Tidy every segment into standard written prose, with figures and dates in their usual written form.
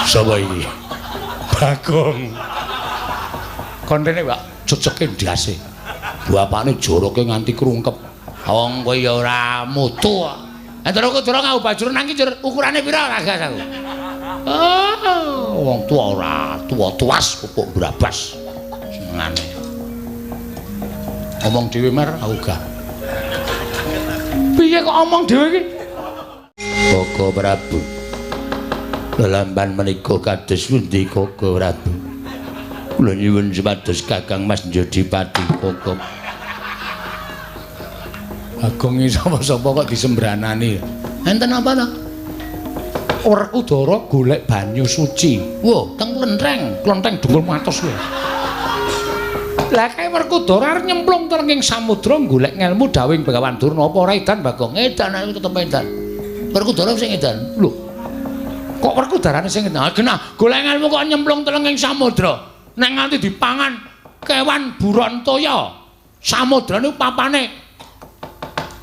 Sapa iki? Bagong. Kontene, Pak, ceceke ndase. Bapakne joroke nganti krungkep. Wong kowe ya ora mutu kok. Ndara Kudara nganggo baju renang ki ukurane pira ragas aku. Oh, wong tuwa ora tuwa tuas pupuk brabas. Senengane. Omong dhewe mer aku gak. Piye kok omong dhewe iki? Koko Prabu. Lelamban menika kados pundi Koko Prabu? Kula nyuwun supados Kakang Mas Jodipati Koko. Agung sapa-sapa kok disembranani. Enten apa to? Werkudara golek banyu suci. Wah, teng klentheng, klentheng dhuwur matos kuwi. Lah kae Werkudara arep nyemplung teng samudra golek ngelmu dawing Begawan Durna apa ora edan Bagong? Edan aku tetep edan. Werkudara sing edan. Lho. Kok Werkudarane sing edan? Genah golek ngelmu kok nyemplung teng samudra. Nek nganti dipangan kewan buron toya. Samudra niku papane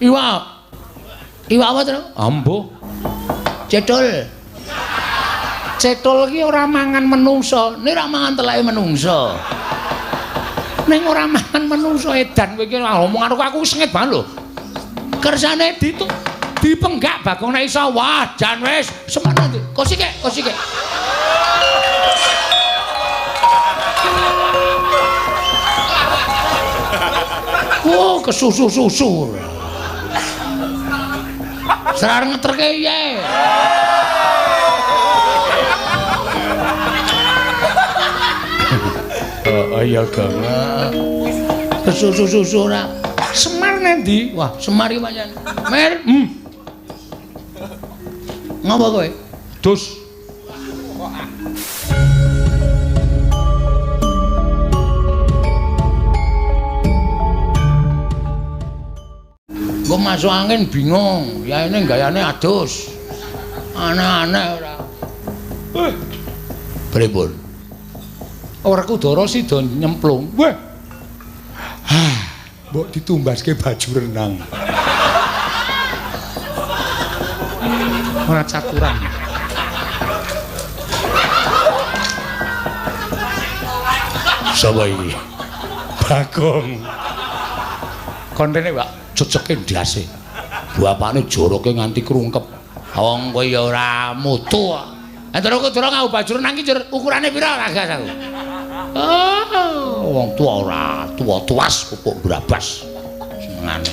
iwak. Iwak apa to? Ambuh. Cethul. Cethul ki ora mangan menungsa, nek ora mangan teleke menungsa. Ning ora mangan menungsa edan kowe iki omong karo aku sengit banget lho. Kersane ditu dipenggak Bagong nek iso. Wah, jan wis semono ndi. Kosike, kosike. Wah, kesusu-susu. Serar ngeterke piye? Oh iya Gong. Kesusu-susu ora. Semar nendi? Wah, Semar iki pancen. Mer, Ngopo kowe? Dus. Engko masuk angin bingung, yaene gayane adus. Aneh-aneh ora. Pripun? Werkudara sida nyemplung. Weh. Hah, mbok ditumbaske baju renang. Ora caturan. Sapa iki? Bagong. Kontene, Pak, ceceke ndase. Bapakne joroke nganti krungkep. Wong kowe ya ora mutu kok. Ndara Kudara nganggo baju renang ki ukurane pira ragas aku. Oh, wong tuwa ora tuwa tuas pupuk brabas. Senengane.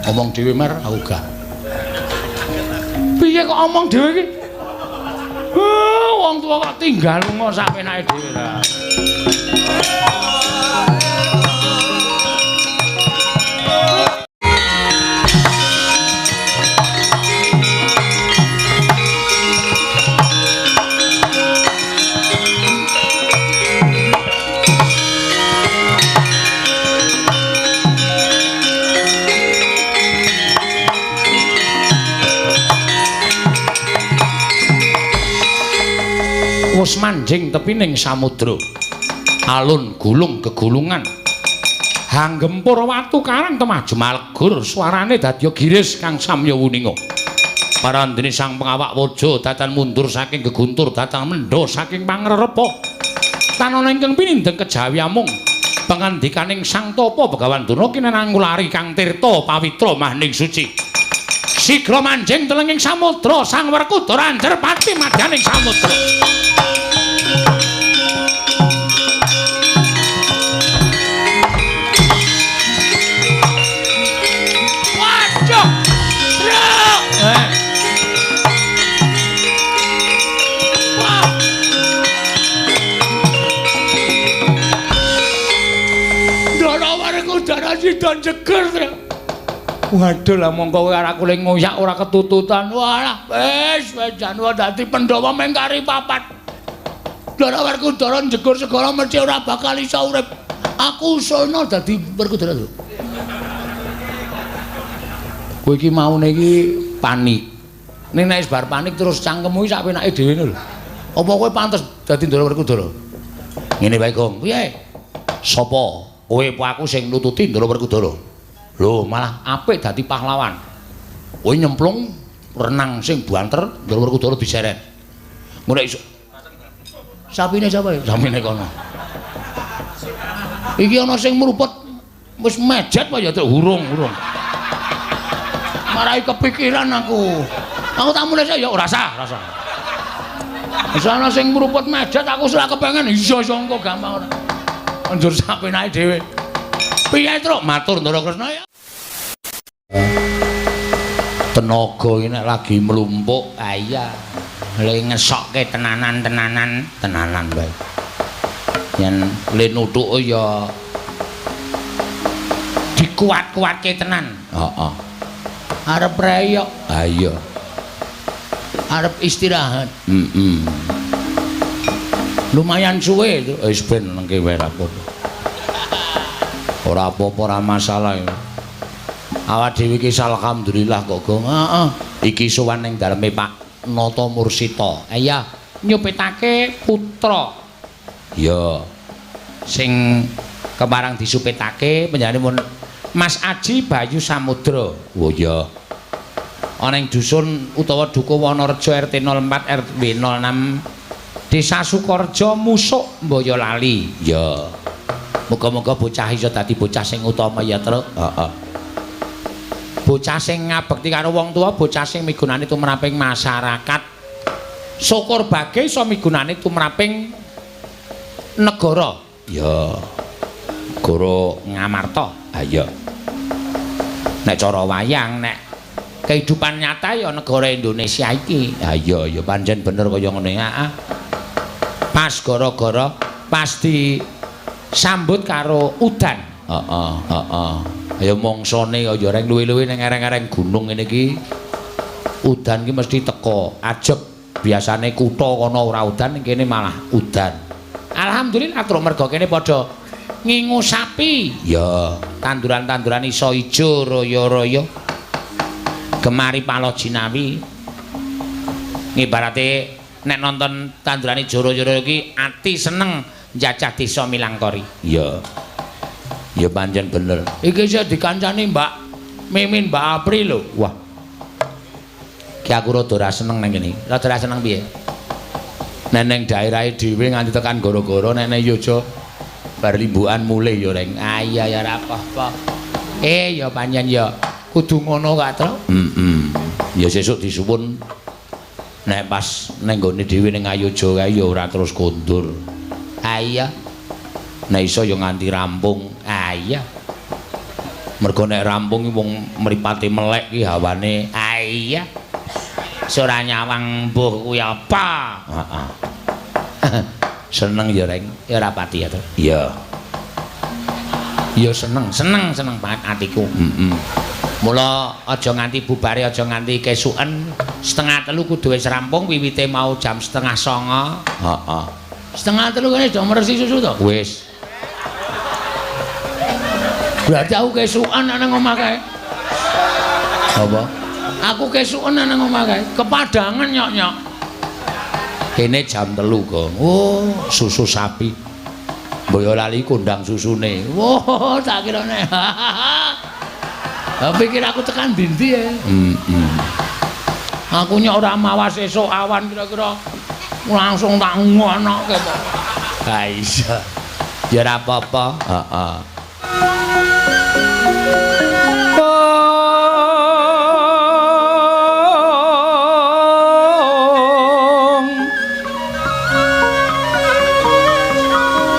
Omong dhewe mer aku gak. Piye kok omong dhewe iki? Oh, wong tuwa kok tinggal lunga sak penake dhewe ta. Wus manjing tepining samudra. Alun gulung gegulungan. Hanggempur watu karang temaju malegur suarane dadya giris kang samya wuninga. Parandene sang pengawak waja datan mundur saking geguntur datan mendha saking pangrerepa. Tanana ingkang pinindheng kejawi amung pangandikaning Sang Tapa Begawan Durna kinenang ngulari kang tirta pawitra mahning suci. Sigra manjing telenging samudra Sang Werkudara anjer pati madyaning samudra. Waduh! Truk! Wah! Ndara Werkudara sida jeger, Truk. Waduh lah mongko kowe arep aku ngoyak ora ketututan. Walah, wis wis jan dadi Pandhawa mung kari papat. Ndara Werkudara njegur segara mesti ora bakal iso urip. Aku usulno dadi Werkudara lho. Kowe iki maune iki panik. Ning nek wis bar panik terus cangkemmu iki sak penake dhewe lho. Apa kowe pantes dadi Ndara Werkudara? Ngene wae, Gong. Piye? Sapa? Kowe apa aku sing nututi Ndara Werkudara? Lho, malah apik dadi pahlawan. Kowe nyemplung renang sing banter, Ndara Werkudara diseret. Ngono iso. Sapine sapa ya? Sapine kono. Iki ana sing mruput wis mejet apa ya hurung-hurung. Marai kepikiran aku. Aku tak mulih ya ora sah, ora sah. Wis ana sing mruput mejet aku ora kepengen. Iya iso engko gampang ora. Njur sapenake dhewe. Piye, Truk? Matur Ndara Kresna ya. Tenaga iki nek lagi mlumpuk, ah iya. Le ngesokke tenanan-tenanan, tenanan bae. Yen le nuthuk ya dikuat-kuatke tenan. Heeh. Arep reyok. Ha iya. Arep istirahat. Heeh. Lumayan suwe itu. Wis ben nengke wae ra apa-apa. Ora apa-apa, ora masalah ya. Awak dhewe iki alhamdulillah kok, Gong. Heeh. Iki sowan ning daleme Pak Nata Mursita. Iya, nyupitake putra. Iya. Sing keparang disupitake panjenenganipun Mas Aji Bayu Samudra. Oh iya. Ana ing dusun utawa Dukuh Wonorejo RT 04 RW 06 Desa Sukorejo Musuk Boyolali. Iya. Muga-muga bocah iso dadi bocah sing utama ya, Truk. Heeh. Bocah sing ngabekti karo wong tuwa, bocah sing migunani tumraping masyarakat. Syukur bage iso migunani tumraping negara. Ya. Negara Ngamarta. Ha iya. Nek cara wayang, nek kehidupan nyata ya negara Indonesia iki. Ha iya, ya pancen bener kaya ngene. Heeh. Pas gara-gara pasti sambut karo udan. Heeh, heeh. Ya mongsone ya reng luwe-luwe ning ereng-ereng gunung ngene iki. Udan ki mesti teko. Ajeg biasane kutha kono ora udan, ning kene malah udan. Alhamdulillah truk mergo kene padha ngingu sapi. Ya, tanduran-tanduran iso ijo royo-royo. Gemari palo jinawi. Ngibarate nek nonton tanduran ijo royo-royo iki ati seneng njajah desa Milangkori. Iya. Ya pancen bener. Iki iso dikancani Mbak Mimin, Mbak Apri lho. Wah. Ki aku rada ora seneng nang kene. Rada ora seneng piye? Nek ning daerahe dhewe nganti tekan gara-gara nek ning Yojo bar limbukan mulih ya reng. Ah iya ya ora apa-apa. Ya pancen ya kudu ngono Kak Truk. Heeh. Ya sesuk disuwun nek pas ning nggone dhewe ning Ayojo kae ya ora terus kondur. Ah iya. Nek iso ya nganti rampung. Ah iya. Mergo nek rampung wong mripate melek ki hawane. Ah iya. Ora nyawang mbuh kuwi apa. Heeh. Seneng ya reng. Ya ora pati ya to. Iya. Ya seneng, seneng, seneng banget atiku. Heeh. Mula aja nganti bubare, aja nganti kesuken. 2:30 kudu wis rampung, wiwite mau jam 8:30. Heeh. 2:30 kene do meresi susu to? Wis. Berarti aku kesuken nang omah kae. Apa? Aku kesuken nang omah kae. Kepadangan nyok-nyok. Kene jam 3, Gong. Oh, susu sapi. Boyolali kondang susune. Wah, tak kirane. Lah pikir aku tekan ndi-ndi ya. Heeh. Aku nyok ora mawas esuk awan kira-kira langsung tak ngonoke to. Ha iya. Ya ora apa-apa. Heeh.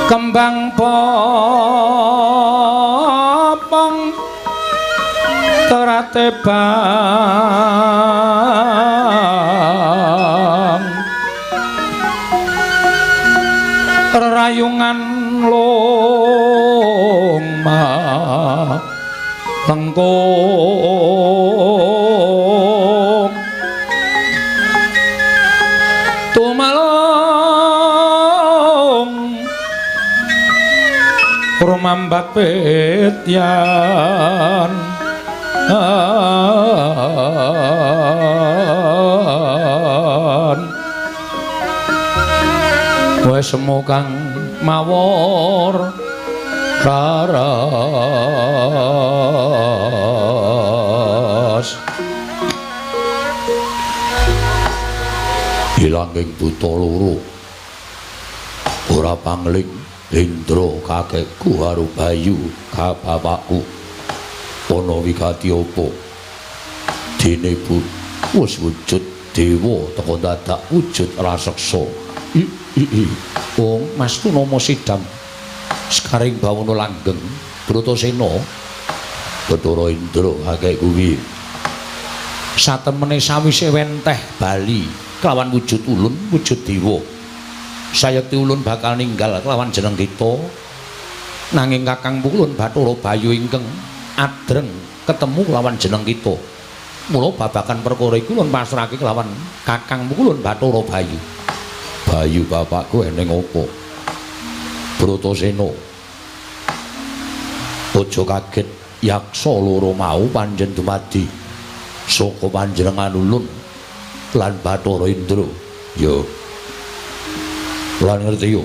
Kembang popong terate bang rerayungan loma lengkung tumalung rumambat petyan wis semu kang mawur raras Ilanging buta loro ora pangling Indra kakekku karo Bayu ka bapakku ana wigati apa dene wis wujud dewa teka dadak wujud raseksa. Wong Mas Tunama sidam sekaring bawana langgeng Bratasena Bathara Indra kakekku kuwi satemene sawise wenteh bali kelawan wujud ulun wujud dewa sayekti ulun bakal ninggal kelawan jeneng kita nanging kakang ulun Bathara Bayu ingkang adreng ketemu kelawan jeneng kita mula babagan perkara iku ulun pasrahake kelawan kakang ulun Bathara Bayu. Bayu bapakku eneng apa Bratasena aja kaget yaksa loro mau panjen dumadi saka panjenengan ulun lan Bathara Indra ya lan ngerti yo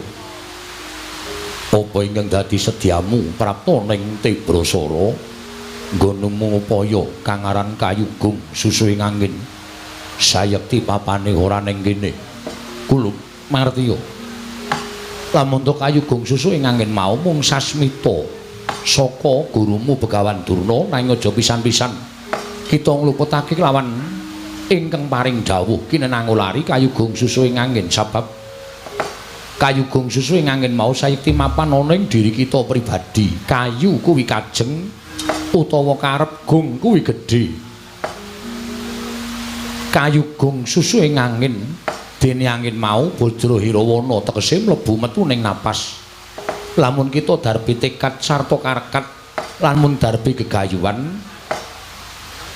apa ingkang dadi sedyamu prapta ning Tibrasara nggonmu ngupaya kang aran Kayugung susuhing angin sayekti papane ora ning kene kulup mangerti yo lamun to Kayugung susuhing angin mau mung sasmita saka gurumu Begawan Durna nanging aja pisan-pisan kita ngluputake kelawan ingkang paring dawuh kinenangulari Kayugung susuhing angin sabab Kayugung susuhing angin mau sayekti mapan ana ing diri kita pribadi. Kayu kuwi kajeng utawa karep gung kuwi gedhe. Kayugung susuhing angin dene angin mau bajra hirawana tegese mlebu metu ning napas. Lamun kita darbi tekad sarta karekat lamun darbi gegayuhan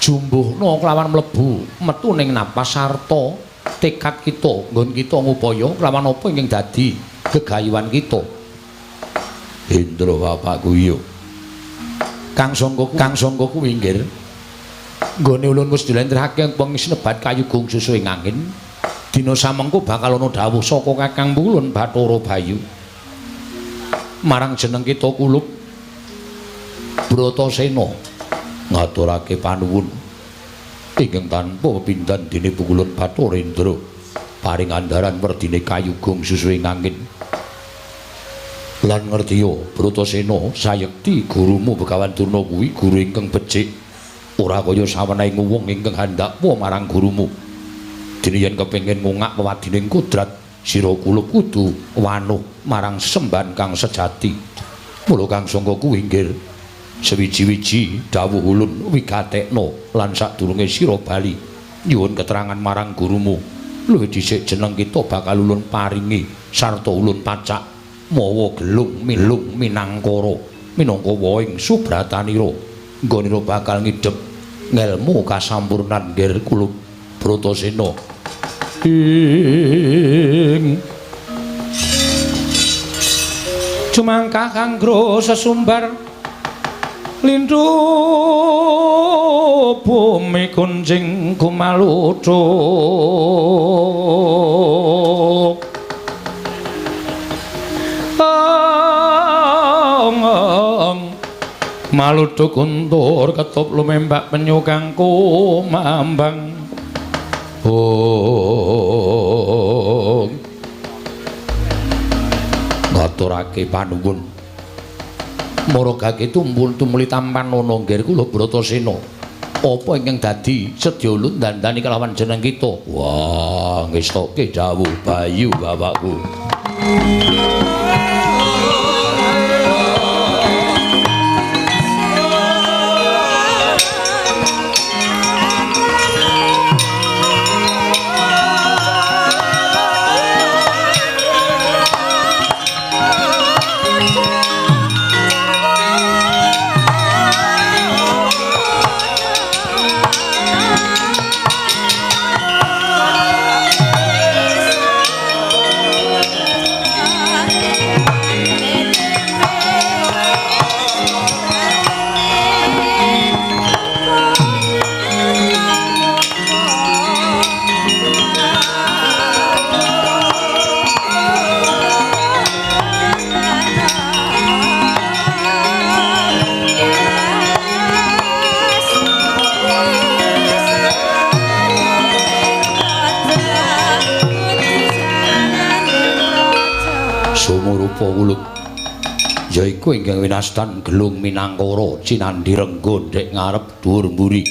jumbuhna kelawan mlebu metu ning napas sarta tekad kita nggon kita ngupaya kelawan apa ingkang dadi gegayuhan kita. Indra bapakku iya Kang Sangga kuwi nggih nggone ulun wis dilentrehake pengisnebat Kayugung susuhing angin dina samengko bakal ana dawuh saka kakang ulun Bathara Bayu marang jeneng kita kulup Bratasena ngaturake panuwun ingkang tanpa pepindhan dene pukulun Bathara Indra paring andharan werdine Kayugung susuhing angin lan ngertiya Bratasena sayekti gurumu Begawan Durna kuwi guru ingkang becik ora kaya sawenehing wong ingkang handakwa marang gurumu dene yen kepengin ngungak wewadining kodrat sira kulup kudu wanuh marang sembahan kang sejati mula Kang Sangga kuwi nggih sewiji-wiji dawuh ulun wigatekna lan sadurunge sira bali nyuwun keterangan marang gurumu luwih dhisik jeneng kita bakal ulun paringi sarta ulun pacak mawa gelung milung minangkara minangka wohing subratanira nggonira bakal ngidhep ngelmu kasampurnan nggih kulup Bratasena ing cumangkah kanggo sesumbar lindu bumi kunjing kumaluduk maluduk kuntur ketup lumembak penyu kang kumambang ngaturake panuwun maragake tumpul tumuli tampan ana nggih kula Bratasena apa ingkang dadi sedya ulun dandani kelawan jeneng kita. Wah ngestoke dawuh Bayu bapakku. Thank you. Sumurupa wulung yaiku ingkang winastan Gelung Minangkara Cinandhi Rengga ndek ngarep dhuwur mburi.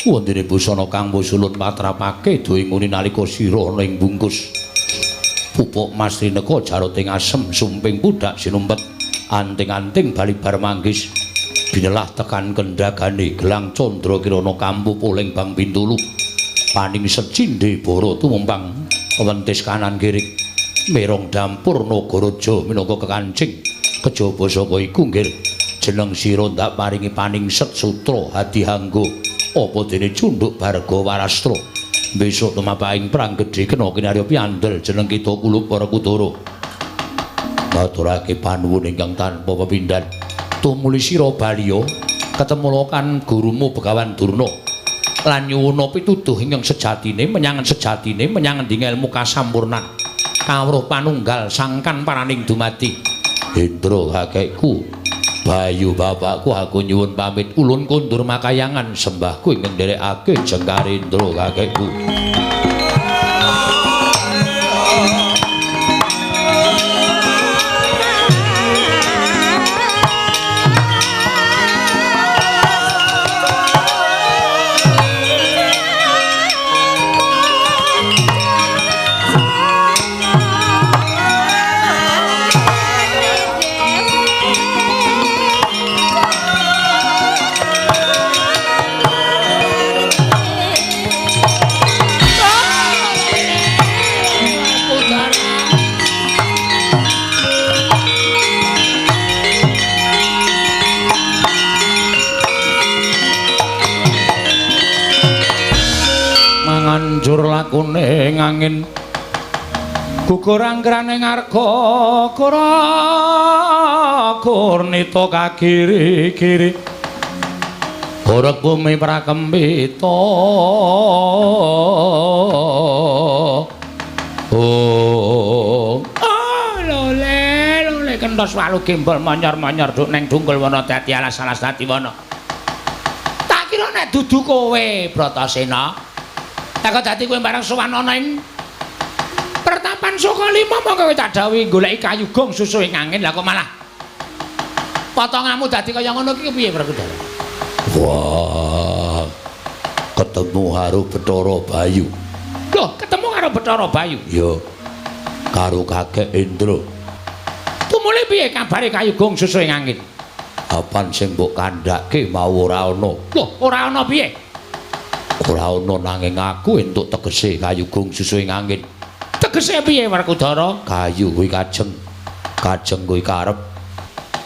Wondene busana kang musulun patrapake duwe nguni nalika sira ana ing bungkus. Pupuk mas rineka jaroting asem sumping pudak sinumpet anting-anting balibar manggis binelah tekan kendagane gelang candra kirana kampu poleng bang bintulu paning secindhe bara tumempang wentis kanan kiri merong dampur nagaraja minangka kekancing kejaba saka iku nggir jeneng sira ndak paringi paningset sutra hadihangga apa dene cunduk barga warastra besok tumapaing perang gedhe kena kinarya piandel jeneng kita kulup Werkudara ngaturake panuwun ingkang tanpa pepindhan tumuli sira baliya ketemu kan gurumu Begawan Durna lan nyuwuna pituduh ingkang sejatine menyang sejatine menyang endi ngelmu kasampurnan kawruh panunggal sangkan paraning dumadi. Hendra kakekku Bayu bapakku aku nyuwun pamit ulun kondur makayangan sembahku ingkang nderekake jengkar Indra kakekku. Manganjur lakune ngangin gugur anggrane ngarga kura kurnita kagiri-giri horeg bumi prakempita oh lole lole kentos walu gembol monyor-monyor duk neng dungkul wana dadi alas-alas dadi wana tak kira nek dudu kowe Bratasena. Tak dadi kowe barang sowan ana ing pertapan Sukalima mongko kowe tak dawuhi goleki kayu gong susuhe angin lah kok malah potonganmu dadi kaya ngono iki piye Werkudara? Wah, ketemu karo Bathara Bayu. Loh, ketemu karo Bathara Bayu? Ya, karo kakek Indra. Tumule piye kabare kayu gong susuhe angin? Apan sing mbok kandhake mau ora ana. Loh, ora ana piye? Ora ana nanging aku entuk tegese kayu gong susuhe angin. Tegese piye Werkudara? Kayu kuwi kajeng, kajeng kuwi karep,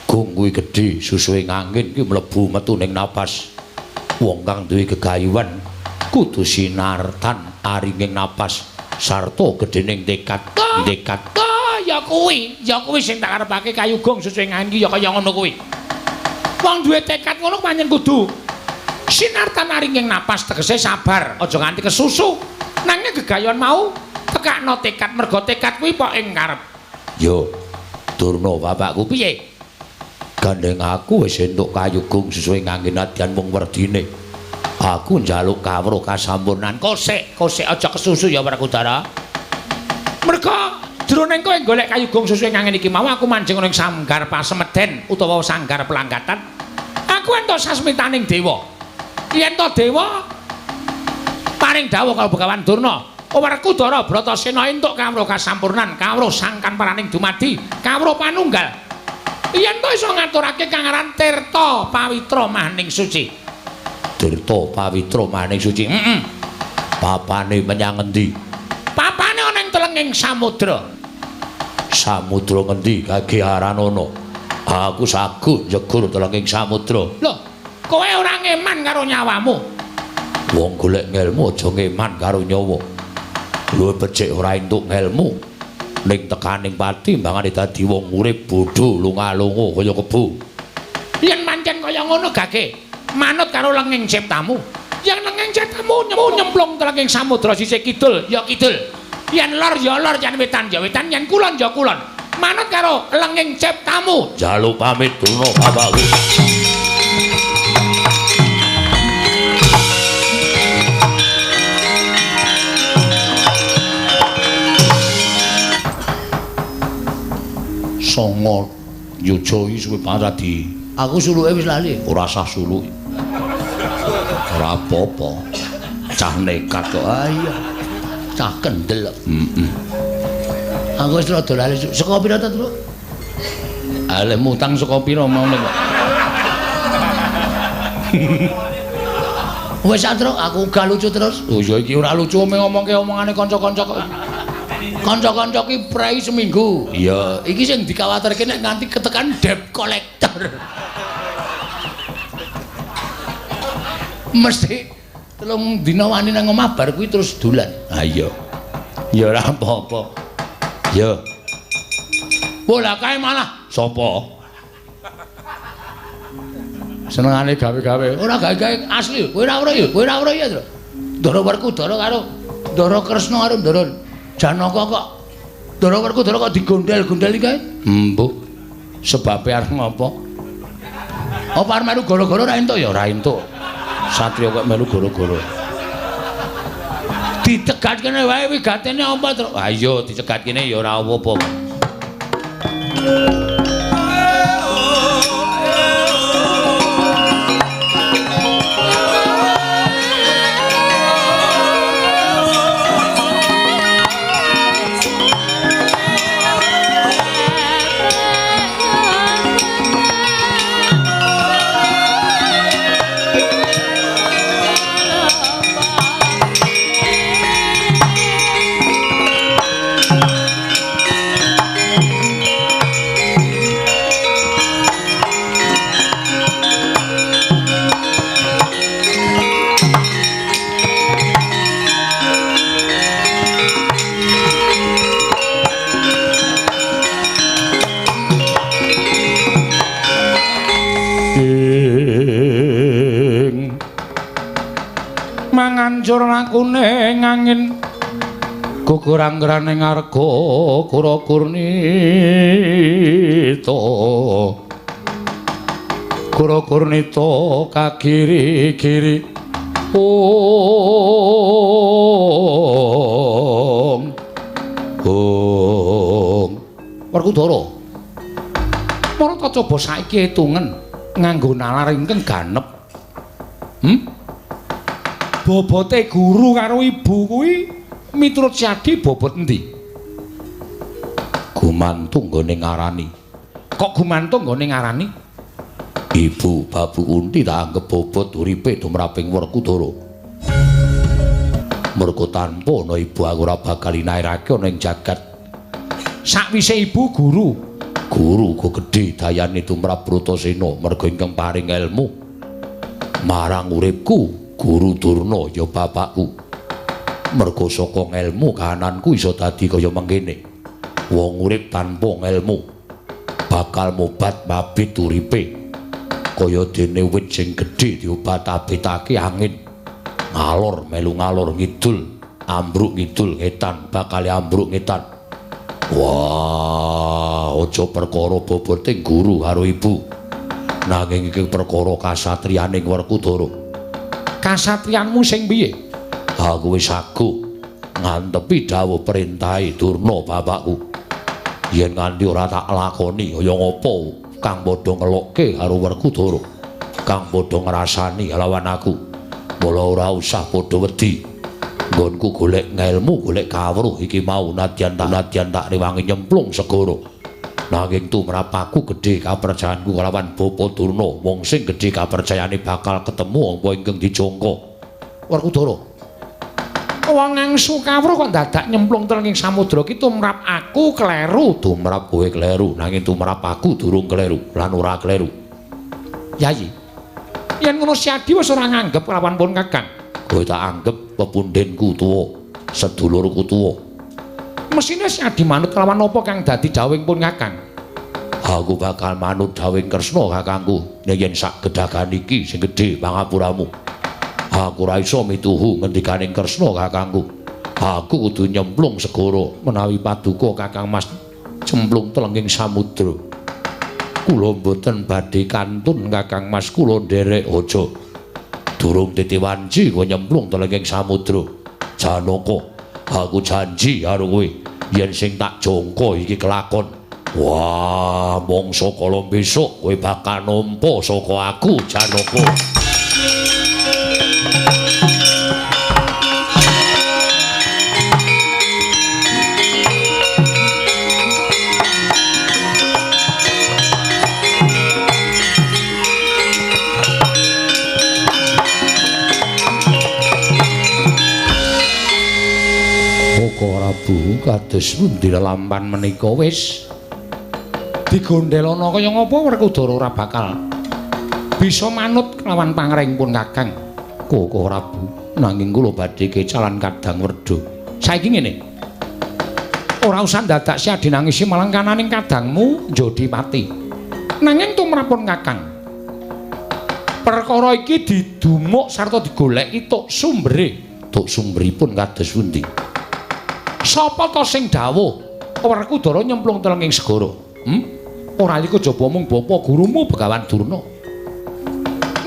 gong kuwi gedhe, susuhe angin kuwi mlebu metu ning napas. Wong kang duwe gegayuhan kudu sinartan aringing napas sarta gedhening tekad. Tekad. Ya kuwi, ya kuwi sing tak karepake kayu gong susuhe angin ki ya kaya ngono kuwi. Wong duwe tekad ngono pancen kudu sinartan aringing napas tegese sabar, aja nganti kesusu. Nanging gegayon mau tekakno tekad mergo tekad kuwi pok ing karep. Yo, Durna bapakku piye? Gandeng aku wis entuk kayu gong susuhe ngangin nadyan wong werdine. Aku njaluk kawruh kasampurnan. Kosek, kosek aja kesusu ya Werkudara. Mergo jroning kowe golek kayu gong susuhe ngangin iki mau aku manjing ning sanggar pasemeden utawa sanggar pelanggatan. Aku entuk sasmitaning dewa. Yen to dewa paring dawuh karo Begawan Durna, Werkudara Bratasena entuk kawruh kasampurnan, kawruh sangkan paraning dumadi, kawruh panunggal. Yen to iso ngaturake kang aran Tirta Pawitra Maning Suci. Tirta Pawitra Maning Suci. Heeh. Papane menyang endi? Papane ana ing telenging samudra. Samudra ngendi kage aranana? Aku saguh njegur telenging samudra. Lho, kowe ora ngeman karo nyawamu. Wong golek ngelmu aja ngeman karo nyawa. Luwih becik ora entuk ngelmu ning tekaning pati mbangane dadi wong urip bodho lunga-lunga kaya kebo. Yen pancen kaya ngono gage manut karo lenging ciptamu. Yen lenging ciptamu nyemplung telenging samudra sisih kidul ya kidul. Yen lor ya lor, yen wetan ya wetan, yen kulon ya kulon. Manut karo lenging ciptamu. Njaluk pamit Durna bapakku. 9 yuja iki suwe banget di. Aku suluke wis lali. Ora sah suluk. Ora apa-apa. Cah nekat kok. Ah iya. Cah kendel kok. Heeh. Aku wis rada lali. Saka pira ta, Truk? Aleh mutang saka pira mau nek kok. Wis Truk, aku gak lucu terus. Oh iya iki ora lucu ngomongke omongane kanca-kanca kok. Kanca-kanca ki prei seminggu. Iya, iki sing dikhawatirke nek nganti ketekan debt collector. Mesti 3 dina wani nang omah bar kuwi terus dolan. Ha iya. Ya ora apa-apa. Ya. Wah lah kae malah sapa? Senengane gawe-gawe. Ora gawe-gawe asli. Kowe ora ora ya, kowe ora ora ya, Truk. Ndara Werkudara karo Ndara Kresna karo Ndara Janaka kok. Ndara Werkudara kok digondel-gondel iki kae? Embuh. Sebabe arep ngopo? Apa arep melu gara-gara ora entuk ya? Ora entuk. Satria kok melu gara-gara. Dicegat kene wae wigatene apa, Truk? Ha iya, dicegat kene ya ora apa-apa. Mangancur lakune ngangin gugur anggrane ngarga kura kurnita kura kurnita kagiri-giri ong ong. Werkudara, marata coba saiki hitungen nganggo nalar ingkang ganep. Bobote guru karo ibu kuwi miturut Syadi bobot endi? Gumantung nggone ngarani. Kok gumantung nggone ngarani? Ibu Babu Kunti tak anggep bobot uripe tumraping Werkudara. Mergo tanpa ana ibu aku ora bakal inairake ana ing jagat. Sakwise ibu guru, guru uga gedhe dayane tumrap Bratasena mergo ingkang paring ilmu marang uripku. Guru Durna ya bapakku. Mergo saka ngelmu kahananku iso dadi kaya mengkene. Wong urip tanpa ngelmu bakal mobat mabit uripe. Kaya dene wit sing gedhe diobat-abitake angin. Ngalor melu ngalor ngidul, ambruk ngidul ngetan, bakal ambruk ngetan. Wah, aja perkara bobote guru karo ibu. Nanging iki perkara kasatriyane Werkudara. Kasatriyanmu sing piye? Aku wis aguh ngantepi dawuh perintahe Durna bapakku. Yen nganti ora tak lakoni kaya ngopo kang padha ngelokke karo Werkudara, kang padha ngrasani lawan aku. Mula ora usah padha wedi. Nggonku golek ngelmu, golek kawruh iki mau nadyan tak rewangi nyemplung segara. Nanging tumrap aku gedhe kapercayanku kelawan Bapa Durna, wong sing gedhe kapercayane bakal ketemu apa ingkang dijangka. Werkudara, wong angsu kawruh kok dadak nyemplung teng ing samudra ki tumrap aku kleru. Tumrap kowe kleru, nanging tumrap aku durung kleru lan ora kleru. Yayi, yen ngono Syadi wis ora nganggep kelawan pun Kakang. Kowe tak anggep pepundhenku tuwa, sedulurku tuwa. Mesine Syadi manut kelawan apa kang dadi dawuhing pun Kakang? Aku bakal manut dawuhing Kresna kakangku yen sak gedagan iki sing gedhe pangapuramu. Aku ora iso mituhu ngendikaning Kresna kakangku. Aku kudu nyemplung segara menawi paduka Kakang Mas cemplung telenging samudra. Kula mboten badhe kantun Kakang Mas, kula nderek aja. Durung titi wanci kowe nyemplung telenging samudra. Janaka, aku janji karo kowe yen sing tak jangka iki kelakon, Wah, mangsa kala besok kowe bakal nampa saka aku Janaka. Koko Prabu kados pundi lelampan menika wis digondelana kaya ngapa Werkudara ora bakal bisa manut kelawan pangringpun Kakang Koko Prabu, nanging kula badhe kecalan kadang werda. Saiki ngene, ora usah dadak siadi nangisi malang kananing kadangmu njodi pati. Nanging tumrapun Kakang, perkara iki didumuk sarta digoleki tuk sumbere. Tuk sumberipun kados pundi? Sapa ta sing dawuh Werkudara nyemplung telenging segara? Ora iku kejaba mung bapa gurumu Begawan Durna.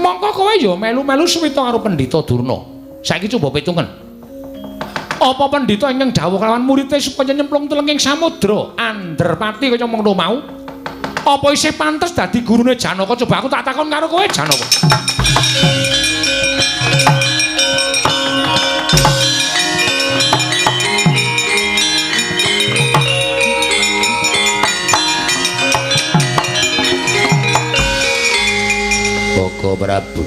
Mongko kowe ya melu-melu suwita karo Pendhita Durna. Saiki coba pitungen. Apa pendhita ingkang dawuh kelawan muridé supaya nyemplung telenging samudra Andherpati kaya mengkono mau? Apa isih pantes dadi gurune Janaka? Coba aku tak takon karo kowe Janaka. Koko Prabu,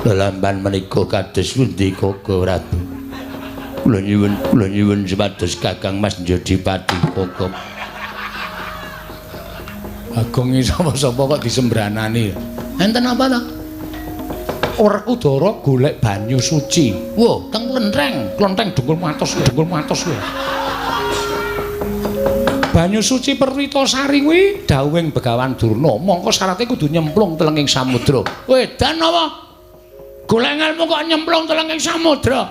lelampan menika kados pundi Koko Prabu? Kula nyuwun supados Kakang Mas Njodipati Koko. Agung sapa-sapa kok disembranani. Enten apa ta? Werkudara golek banyu suci. Wah, teng klentheng, klentheng dengkul matos, dengkul matos lho. Banyu suci Perwitasari kuwi dawuhing Begawan Durna, mongko syarate kudu nyemplung telenging samudra. Wedan apa? Golek ngelmu kok nyemplung telenging samudra.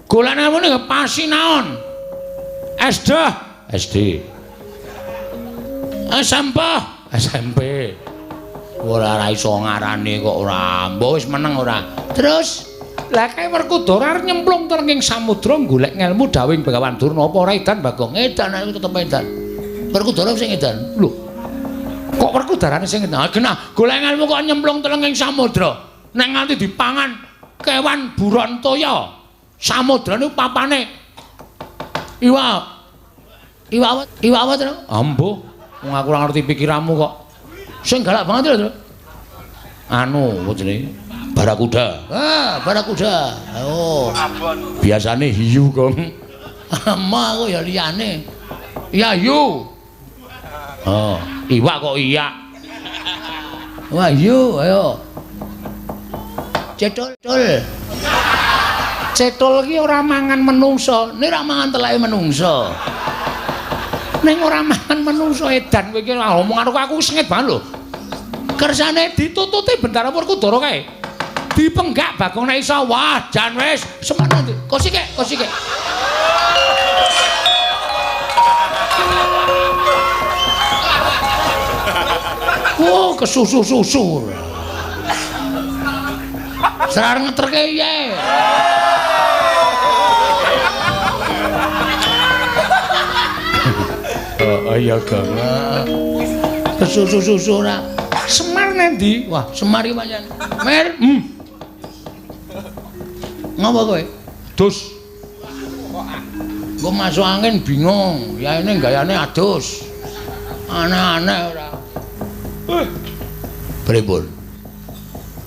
Golek ngelmu ning pasinaon. SD, SD. SMP, SMP. Ora ora iso ngarani kok ora. Mbok wis meneng ora. Terus lah kae Werkudara arep nyemplung telenging samudra golek ngelmu dawuhing Begawan Durna, apa ora edan Bagong? Edan aku tetep edan. Werkudara sing edan. Lho. Kok Werkudarane sing edan? Genah, golek ngelmu kok nyemplung telenging samudra. Nek nganti dipangan kewan buron toya. Samudra niku papane iwak. Iwak iwak apa to? Ambuh, wong aku ora ngerti pikiranmu kok. Sing galak banget lho. Anu, apa jenenge? Barakuda. Ah, barakuda. Oh. Biasane hiu, Gong. Ama aku ya liyane. Ya hiu. Oh, iwak kok iya. Wah, hiu, ayo. Cethul, cul. Cethul ki ora mangan menungso, nek ora mangan teleke menungso. Ning ora mangan menungso edan kowe iki omong karo aku sengit banget lho. Kersane ditututi Bendara Werkudara kae. Dipenggak Bagong nek iso. Wah, jan wis semono. Kosike, kosike. Wah, kesusu-susu. Serar ngeterke piye? Oh iya, Gong. Kesusu-susu ora. Semar nendi? Wah, Semar iki pancen. Mer, Ngapa kowe? Dus. Engko masuk angin bingung. Ya ini gayane adus. Aneh-aneh ora. Pripun?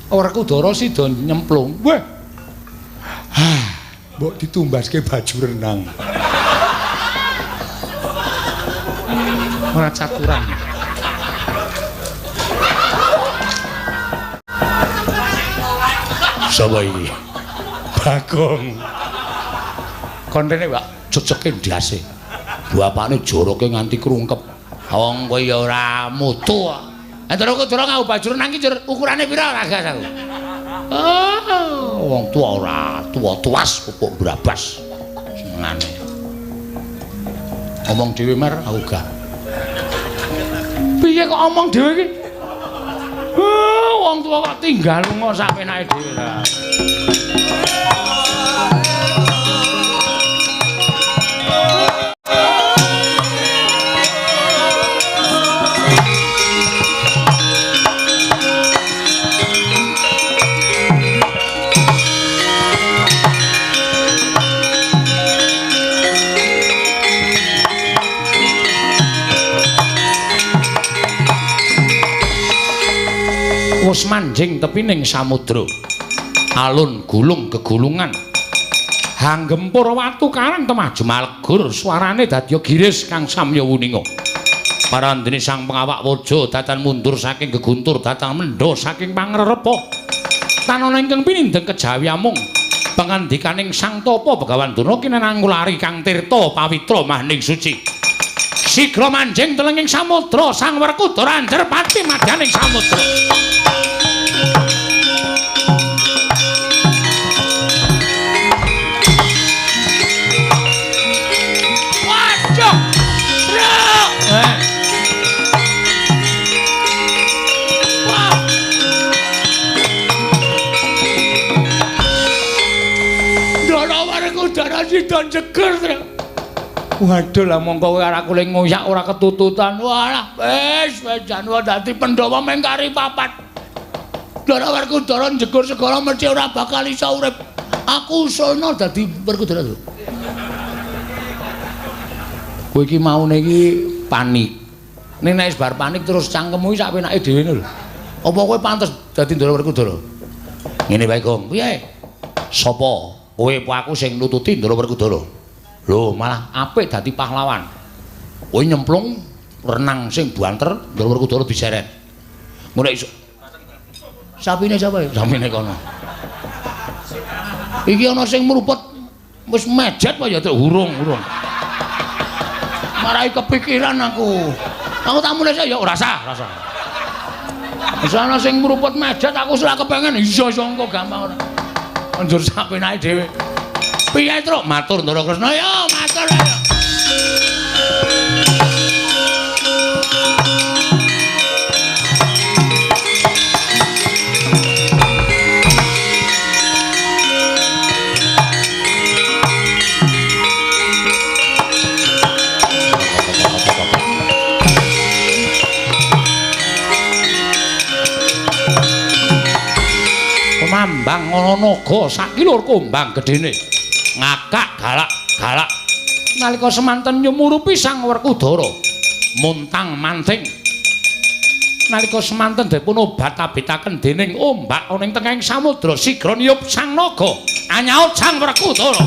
Werkudara sida nyemplung. Weh. Hah, mbok ditumbaske baju renang. Ora caturan. Sapa iki? Bagong. Kon rene, Pak, jejeke ndase. Bapakne joroke nganti krungkep. Wong kowe ya ora mutu kok. Nek Werkudara nganggo baju renang iki ukurane pira ora gas aku. Oh, wong tuwa ora tuwa tuas pupuk brabas. Senengane. Omong dhewe mer aku gak. Piye kok omong dhewe iki? Wong tuwa kok tinggal lunga sak penake dhewe lah. Wis manjing tepining samudra. Alun gulung gegulungan. Hanggempur watu karang temah jumalegur suarane dadya giris kang samya wuninga. Parandene sang pengawak waja datan mundur saking geguntur datang mendha saking pangrerepa. Tanana ingkang pinindheng kejawi amung pangandikaning Sang Tapa Begawan Durna kinenang ngulari kang tirta pawitra mahning suci. Sigra manjing telenging samudra Sang Werkudara anjer pati madyaning samudra. Waduh. Truk. Wah. Ndara Werkudara sida jeger, Truk. Waduh lah mongko kowe arep aku le ngoyak ora ketututan. Walah, wis wis jan dadi Pandhawa mung kari papat. Ndara Werkudara njegur segara mesti ora bakal iso urip. Aku usulno dadi Werkudara lho. Kowe iki maune iki panik. Ning nek wis bar panik terus cangkemmu iki sak penake dhewe lho. Apa kowe pantes dadi Ndara Werkudara? Ngene wae, Gong. Piye? Sapa? Kowe apa aku sing nututi Ndara Werkudara? Lho, malah apik dadi pahlawan. Kowe nyemplung renang sing banter, Ndara Werkudara diseret. Ngono iso. Sapine sapa ya? Sapine kono. Iki ana sing mruput wis mejet apa ya hurung-hurung. Marai kepikiran aku. Aku tak mulih ya ora sah, ora sah. Wis ana sing mruput mejet aku ora kepengen. Iya iso engko gampang ora. Njur sapenake dhewe. Piye, Truk? Matur Ndara Kresna ya, matur ya. Mambang ana naga sakilur kumbang gedene. Ngakak galak-galak. Nalika semanten nyumurupi Sang Werkudara muntang manting. Nalika semanten dipun obat-abitaken dening ombak ana ing tengahing samudra sigra niyup sang naga anyaut Sang Werkudara.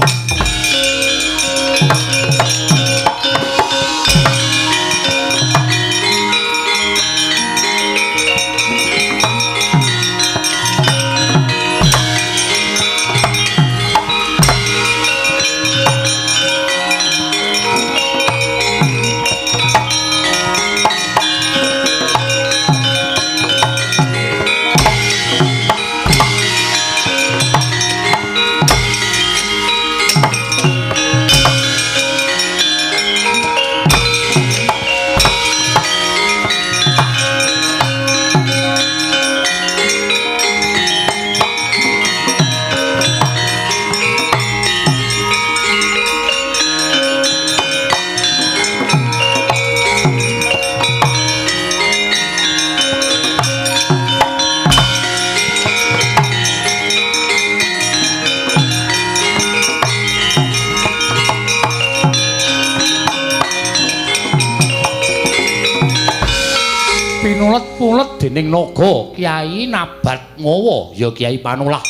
Pinulet-pulet dening naga Kyai Nabat Ngawa ya Kyai Panulah.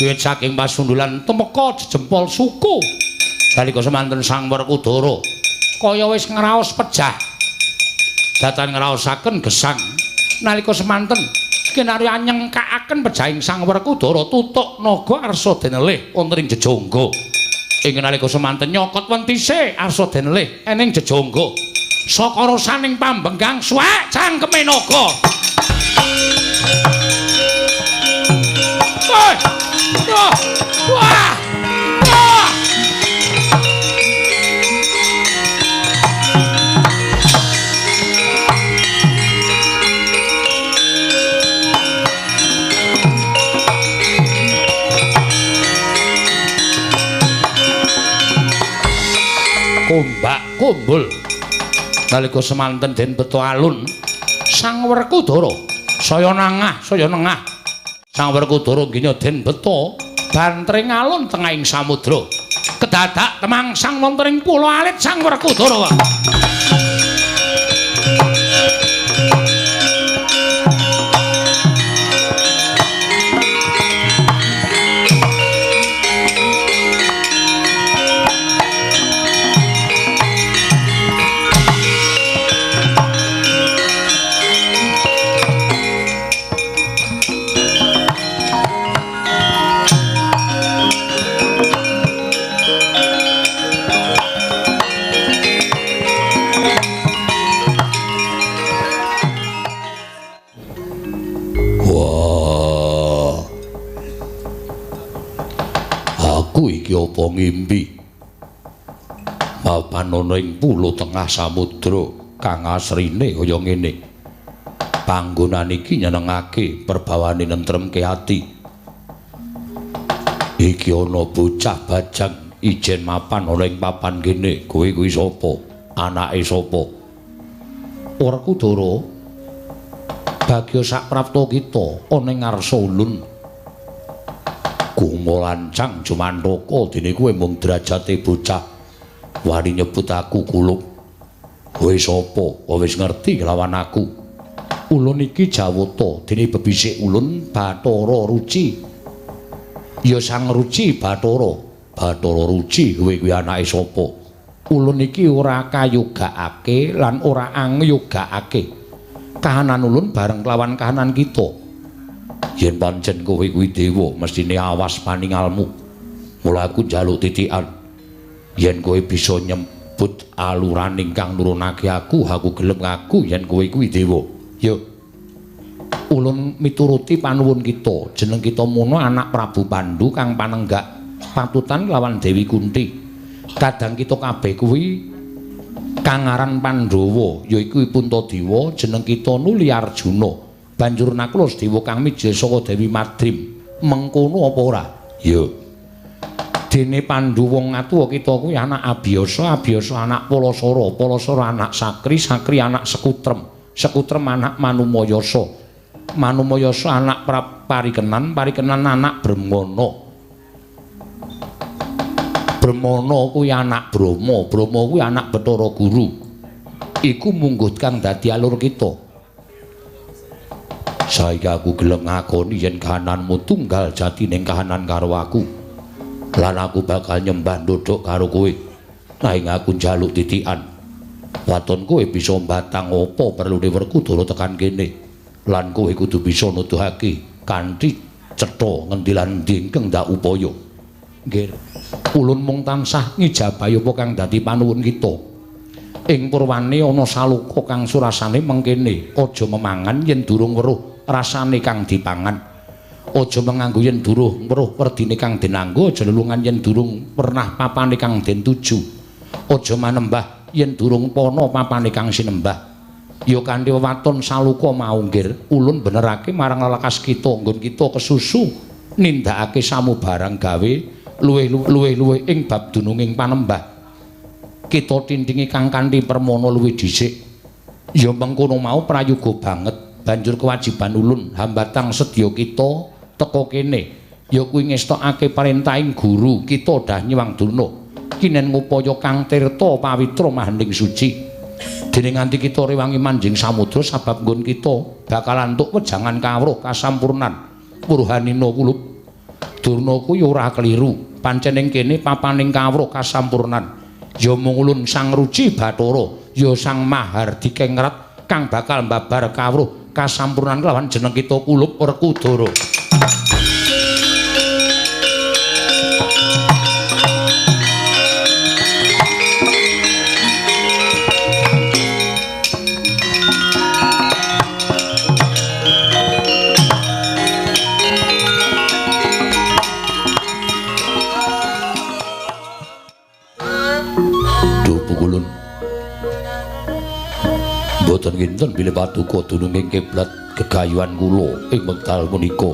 Wiwit saking pasundulan temeka jejempol suku. Nalika semanten Sang Werkudara kaya wis ngraos pejah. Datan ngraosaken gesang. Nalika semanten kinarya nyengkakaken pejahing Sang Werkudara tutuk naga arsa denelih wonten ing jejangga. Ing nalika semanten nyokot wentise arsa denelih ening jejangga. Saka rasaning pambenggang suwek cangkeme naga. Wah! Wah! Wah! Kombak kumbul. Nalika semanten den beto alun Sang Werkudara saya nangah saya nengah. Sang Werkudara nggih den beto bantring alun tengahing samudra. Kedadak temangsang wonten ing pulo alit Sang Werkudara. ngimpi. Papan ana ing pulo tengah samudra kang asrine kaya ngene. Panggonan iki nyenengake, perbawane nentremke ati. Iki ana bocah bajang ijen mapan ana ing papan kene. Kowe kuwi sapa? Anake sapa? Werkudara, bagya sak prapta kita ana ing ngarsa ulun. Gumolancang jumantaka dene kowe mung derajate bocah wani nyebut aku kulup. Kowe sapa? Wis ngerti kelawan aku. Ulun iki Jawata, dene bebisik ulun Bathara Ruci. Ya Sang Ruci Bathara. Bathara Ruci kowe kuwi anake sapa? Ulun iki ora kayogakake lan ora angyogakake. Kahanan ulun bareng kelawan kahanan kita. Yen pancen kowe kuwi dewa, mestine awas paningalmu. Mula aku njaluk titikan. Yen kowe bisa nyebut aluraning kang nurunake aku, aku gelem ngaku yen kowe kuwi dewa. Yo. Ulun mituruti panuwun kita. Jeneng kita mono anak Prabu Pandu kang panenggak patutan lawan Dewi Kunti. Kadang kita kabeh kuwi kang aran Pandhawa, yaiku Puntadewa, jeneng kita nuli Arjuna. Banjur Nakula Dewa kang mijil saka Dewi Madrim. Mengkono apa ora? Ya. Dene Pandu wong atuwa kita kuwi anak Abiyasa, Abiyasa anak Palasara, Palasara anak Sakri, Sakri anak Sekutrem, Sekutrem anak Manumayasa, Manumayasa anak Parikenan, Parikenan anak Bremana. Bremana kuwi anak Brahma, Brahma kuwi anak Bathara Guru. Iku mungguh kang dadi alur kita. Saiki aku gelem ngakoni yen kahananmu tunggal jatining kahanan karo aku. Lan aku bakal nyembah ndodhok karo kowe. Nanging aku njaluk titikan. Waton kowe bisa mbatang apa perlune Werkudara tekan kene. Lan kowe kudu bisa nuduhake kanthi cetha ngendi lan endi ingkang ndak upaya. Nggih. Ulun mung tansah ngijabahi apa kang dadi panuwun kita. Ing purwane ana saloka kang surasane mengkene, aja memangan yen durung weruh rasane kang dipangan. Aja menganggo yen durung weruh werdine kang den anggo, aja lelungan yen durung pernah papane kang den tuju. Aja manembah yen durung pana papane kang sinembah. Ya kanthi wewaton saloka mau nggir, ulun benerake marang lelakas kita nggon kita kesusu nindakake samubarang gawe luwih-luwih ing bab dununging panembah. Kita tintingi kang kanthi permana luwih dhisik. Ya mengkono mau prayoga banget. Banjur kewajiban ulun hambatang sedya kita teka kene ya kuwi ngestokake parentahing guru kita dah Nyiwang Durna kinen ngupaya kang tirta pawitra mahening suci. Dene nganti kita rewangi manjing samudra sabab nggon kita bakal antuk wejangan kawruh kasampurnan. Purhanina kulup Durna kuwi ora keliru. Pancen ing kene papaning kawruh kasampurnan. Ya mung ulun Sang Ruci Bathara, ya Sang Mahardikengrat kang bakal mbabar kawruh kasampurnan kelawan jeneng kita Kulup Werkudara. Mboten kinten bilih paduka dununging kiblat gegayuhan kula ing wekdal punika.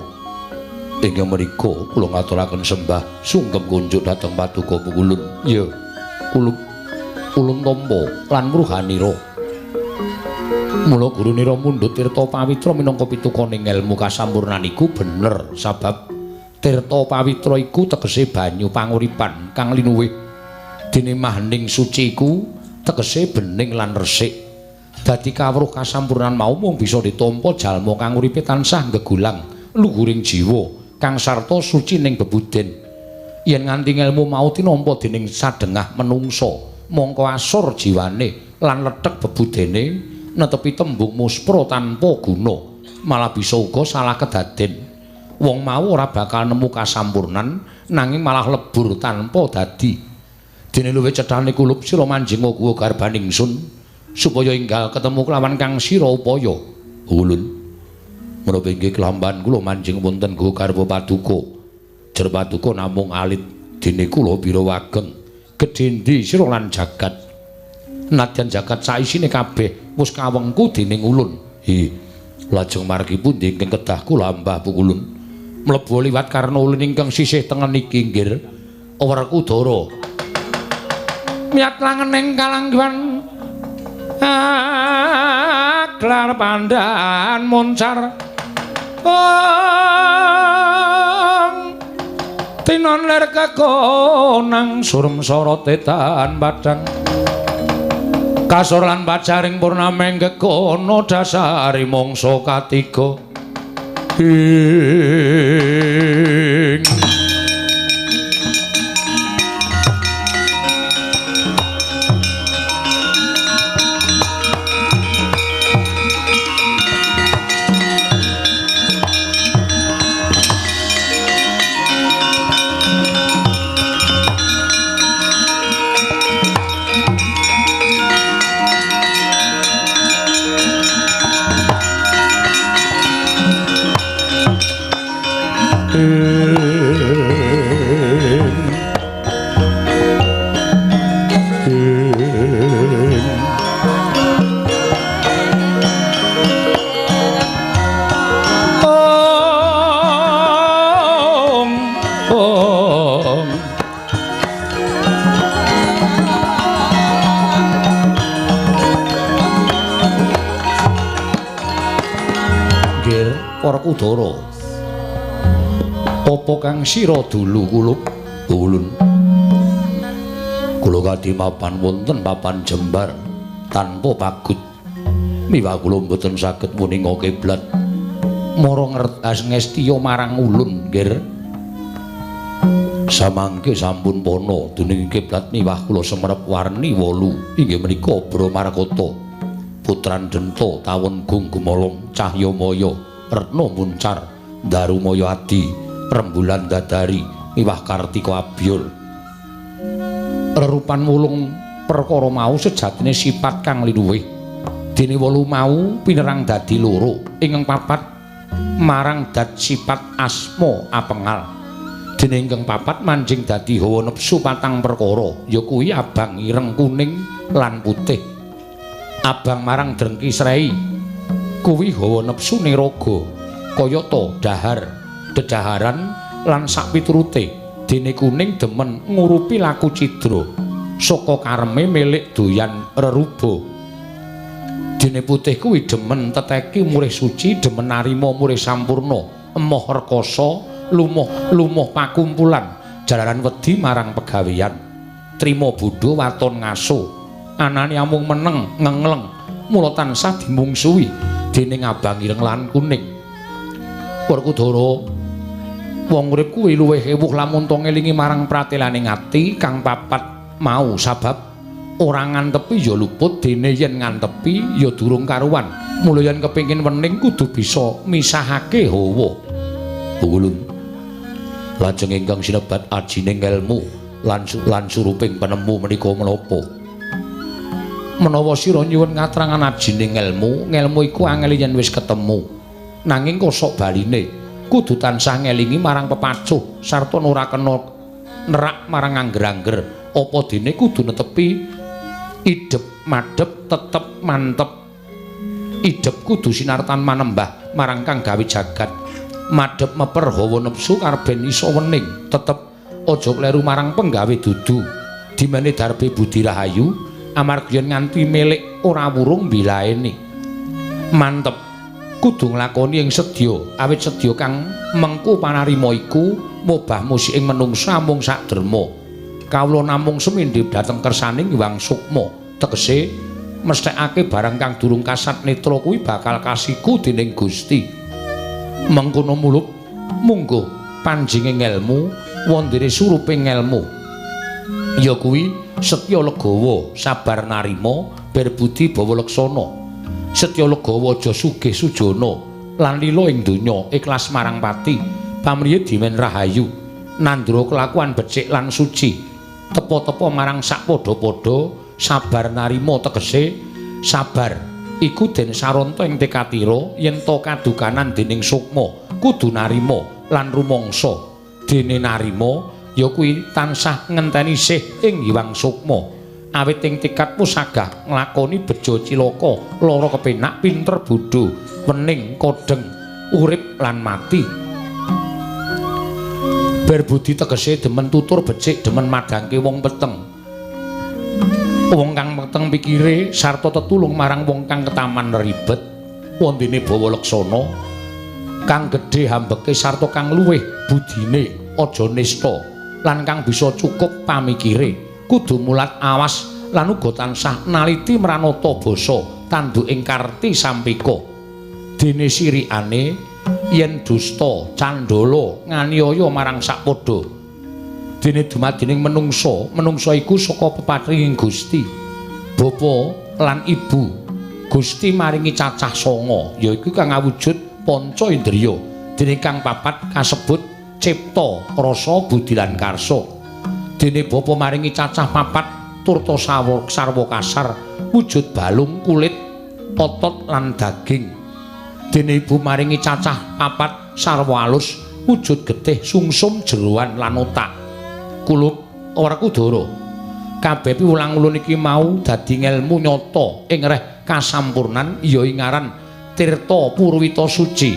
Ingkang menika kula ngaturaken sembah sungkem kunjuk dhateng paduka pukulun. Ya, kula ulun tampa lan mruhanira. Mula gurunira mundhut tirta pawitra minangka pitukaning ilmu kasampurnan iku bener sabab tirta pawitra iku tegese banyu panguripan kang linuwih. Dene mahening suci iku tegese bening lan resik. Dadi kawruh kasampurnan mau mung bisa ditampa jalma kang uripe tansah gegulang luhuring jiwa kang sarta suci ning bebuden. Yen nganti ngelmu mau tinampa dening sadengah menungsa, mongko asor jiwane lan lethek bebudene netepi tembung muspra tanpa guna, malah bisa uga salah kedaden. Wong mau ora bakal nemu kasampurnan nanging malah lebur tanpa dadi. Dene luwih cethane kulup sira manjing guwa garbaning sun supaya enggal ketemu kelawan kang sira upaya. Ulun menapa inggih kelamban kula manjing wonten guwa garba paduka. Jer paduka namung alit Dene kula bira wageng gedhe ndi sira lan jagat. Nadyan jagat saisine kabeh wis kawengku dening ulun. Hi, lajeng margi pundi ingkang kedah kula ambah pukulun? Mlebu liwat karna ulun ingkang sisih tengen iki nggir Werkudara. Miyat langening kalangguhan aglar pandan muncar. Tinon ler kekonang surem sorote tan padang. Kasor lan pacaring purnameng gegono dasari mangsa katiga. Ing Werkudara, apa kang sira dulu kulup ulun? Kula kadimapan wonten papan jembar tanpa pagut. Miwah kula mboten saged muninga kiblat. Mara ngertas ngestiya marang ulun, nggir. Samangke sampun pana dening kiblat miwah kula semerep warni 8 inggih menika Bramarkata, Putran Denta, Tawon Gung Gumolong, Cahyamaya, Retna Muncar, Darumaya Adi, Rembulan Dadari, miwah Kartika Abyul. Rerupan wolung perkara mau sejatine sifat kang liluwih. Dene wolu mau pinerang dadi loro, ingkang papat marang dat sifat asma apengal. Dene ingkang papat manjing dadi hawa nepsu patang perkara, ya kuwi abang, ireng, kuning lan putih. Abang marang drengki srei kuwi hawa nepsu niraga, kayata dahar, dedaharan lan sakpiturute. Dene kuning demen ngurupi laku cidra saka kareme milik doyan reruba. Dene putih kuwi demen teteki murih suci, demen narima murih sampurna, emoh rekasa, lumuh lumuh pakumpulan, jalaran wedi marang pegawean, trima bodho waton ngaso, anane amung meneng ngengleng, mula tansah dimungsuhi dening abang ireng lan kuning. Werkudara, wong urip kuwi luwih ewuh lamun to ngelingi marang pratelaning ati kang papat mau, sabab ora ngantepi ya luput, dene yen ngantepi ya durung karuan. Mula yen kepengin wening kudu bisa misahake hawa. Ulun lajeng ingkang sinebat ajining elmu lan suruping penemu menika menapa? Menawa sira nyuwun katrangan ajining elmu, ngelmu iku angel yen wis ketemu. Nanging kosok baline kudu tansah ngelingi marang pepacuh sarta ora kena nerak marang angger-angger. Apa dene kudu netepi idep madhep tetep mantep. Idep kudu sinartan manembah marang kang gawe jagat. Madhep meper hawa nepsu karben iso wening. Tetep aja kleru marang penggawe dudu. Dimene darbe budi rahayu amarga yen nganti milik ora wurung bilaeni. Mantep kudu nglakoni ing sedya, awit sedya kang mengku panarima iku mobah musik ing menungsa amung sak derma. Kawula namung semindhi dhateng kersaning Hyang Sukma, tegese mesthekake barang kang durung kasat netra kuwi bakal kasiku dening Gusti. Mengkono mulup mungguh panjinge ngelmu wondene surupe ngelmu. Ya kuwi setya legawa, sabar narima, berbudi bawa laksana. Setya legawa aja sugih sujana lan lila ing donya, ikhlas marang pati, pamriye dimen rahayu, nandra kelakuan becik lan suci, tepa-tepa marang sak padha-padha, sabar narima tegese sabar iku den saranta ing tekatira yen ta kadukanan dening sukma kudu narima lan rumangsa. Dene narima ya kuwi tansah ngenteni sih ing Hyang Sukma. Awit ing tekadmu sagah nglakoni bejo cilaka, lara kepenak, pinter bodho, wening kodheng, urip lan mati. Berbudi tegese demen tutur becik, demen madhangke wong peteng. Wong kang peteng pikire sarta tetulung marang wong kang ketaman ribet. Wondene bawa leksana, kang gedhe hambeke sarta kang luwih budine aja nista lan kang bisa cukup pamikire. Kudu mulat awas lan uga tansah naliti mranata basa tanduk ing karti sampika. Dene sirikane yen dusta candala nganiaya marang sakpadha. Dene dumadining menungsa, menungsa iku saka peparinging Gusti. Bapa lan ibu Gusti maringi cacah sanga, yaiku kang awujud panca indriya. Dene kang papat kasebut cipta, rasa, budi lan karsa. Dene bapa maringi cacah papat turta sarwa kasar, wujud balung, kulit, otot lan daging. Dene ibu maringi cacah papat sarwa alus, wujud getih, sungsum, jeroan lan otak. Kulup Werkudara. Kabeh piwulang ulun iki mau dadi ngelmu nyata ing reh kasampurnan ya ing aran Tirta Purwita Suci.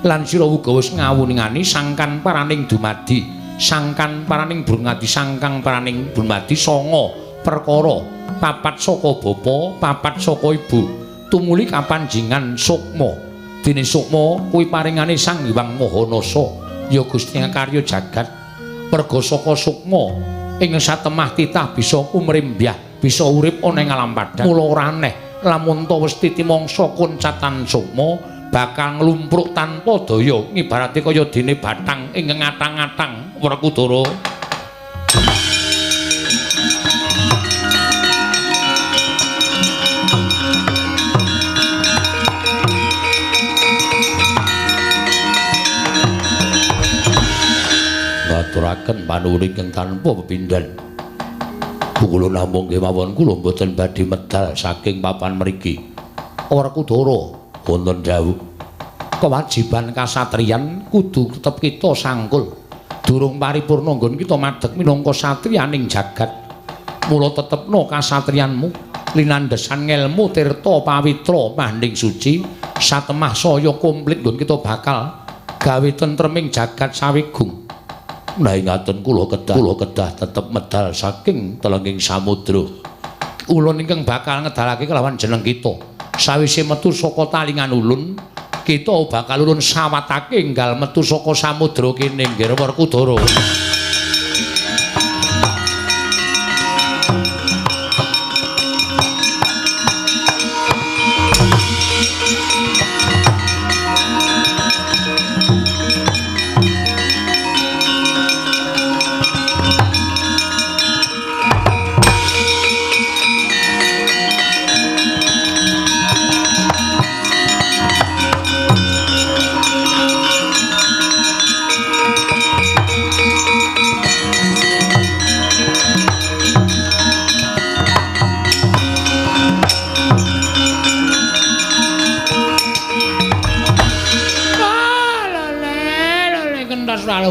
Lan sira uga wis ngawuningani sangkan paraning dumadi, sangkan paraning brungadi, sangkang paraning brungadi sanga perkara, papat saka bapa, papat saka ibu, tumuli kapanjingan sukma. Dene sukma kuwi paringane Sang Hyang Maha Nasa, ya Gusti karya jagat. Merga saka sukma ing satemah titah bisa kumrembyah, bisa urip ana ing alam padhang. Mula ora aneh lamun ta wis titi mangsa koncatan sukma bakal nglumpruk tanpa daya, ngibarate kaya dene bathang ing ngatang-atang. Werkudara. Ngaturaken panuwun ingkang tanpa pepindhan. Kula namung kemawon kula mboten badhe medal saking papan mriki. Werkudara wonten dawuh, kewajiban kasatriyan kudu tetep kita sangkul. Durung paripurna nggon kita madeg minangka satriyaning jagat. Mula tetepno kasatriyanmu linandhesan ngelmu tirta pawitra manding suci satemah saya komplit nggon kita bakal gawe tentreming jagat sawigung. Nah ingaten kula kedah tetep medal saking telenging samudra. Ulun ingkang bakal ngedalake kelawan jeneng kita. Sawise metu saka talingan ulun, kita bakal ulun sawatake enggal metu saka samudra kene nggih Werkudara.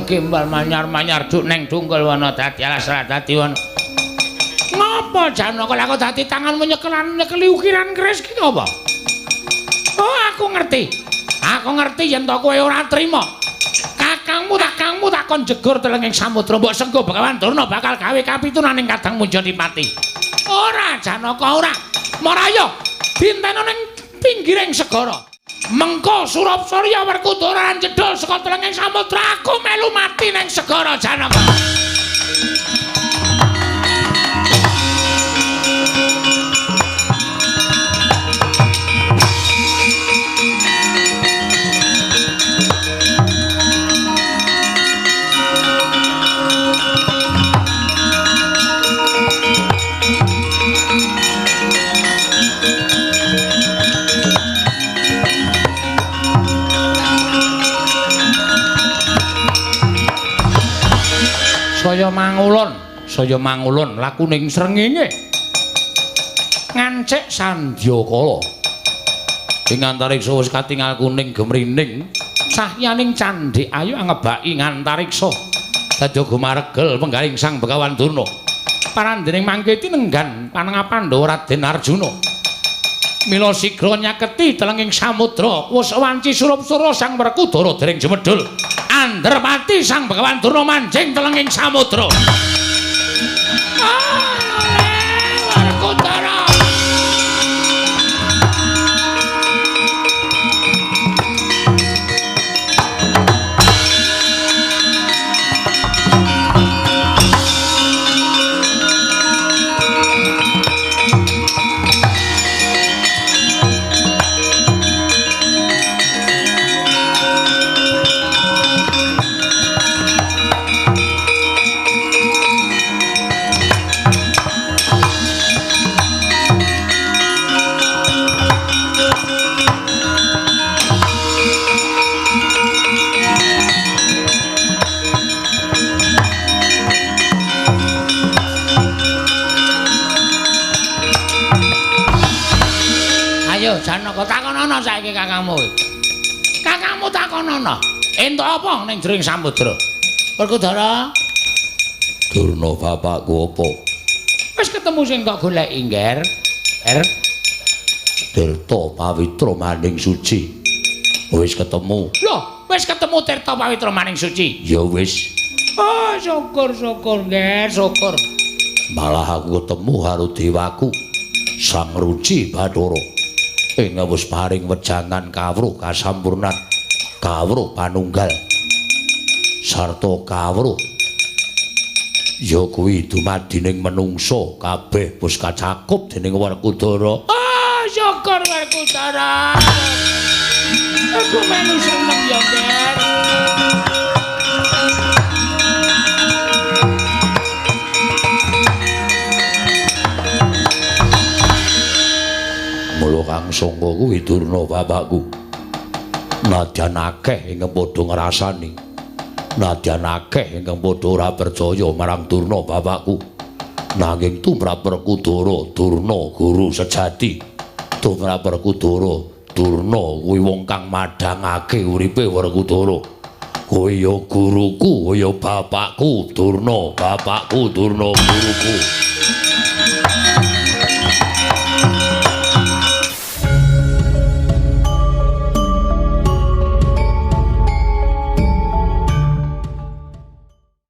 Gembal manyar-manyar duk neng dungkul wana dadi alas ra dadi wana. Ngopo Janaka lha kok dadi tanganmu nyekelan nyekeli ukiran keris ki apa? Oh aku ngerti. Aku ngerti yen to kowe ora trima. Kakangmu tak kon jegur telenging samudra mbok senggo Begawan Durna bakal gawe kapitunan ning kadang Munjadipati. Ora Janaka ora. Maraya dinteno ning pinggiring segara. Mengko Surapsurya Werkudara jedul saka telenging samudra aku melu mati ning segara Janaka. Saya mangulon lakuning srengenge ngancik sandyakala. Ing antariksa wis katingal kuning gemrining cahyaning candhik ayu angebaki antariksa. Dadi gumaregel penggaling Sang Begawan Durna. Parandening mangke tinenggan panengah Pandhawa Raden Arjuna. Mila sigra nyaketi telenging samudra, wis wanci surup-sura Sang Werkudara dereng jemedhul. Andherpati Sang Begawan Durna manjing telenging samudra. Werkudara. Janaka takonono saiki kakangmu. Kakangmu takonono. Entuk apa ning jroning samudra? Werkudara. Durna bapakku apa? Wis ketemu sing kok goleki, Ngger. Er. Tirta Pawitra Maning Suci. Wis ketemu. Loh, wis ketemu Tirta Pawitra Maning Suci? Ya wis. Oh, syukur-syukur, Ngger, syukur. Malah aku ketemu karo dewaku, Sang Ruci Bathara. Ing wis paring wejangan kawruh kasampurnan, kawruh panunggal sarta kawruh ya kuwi dumadining menungsa kabeh wis kacakup dening Werkudara. Ah, syukur Werkudara. Aku melu seneng ya, Ger. Mula kang sangka kuwi Durna bapakku. Nadyan akeh ingkang padha ngrasani. Nadyan akeh ingkang padha ora percaya marang Durna bapakku. Nanging tumrap Werkudara, Durna guru sejati. Tumrap Werkudara, Durna kuwi wong kang madhangake uripe Werkudara. Kowe ya guruku, kowe ya bapakku, Durna, bapakku, Durna guruku.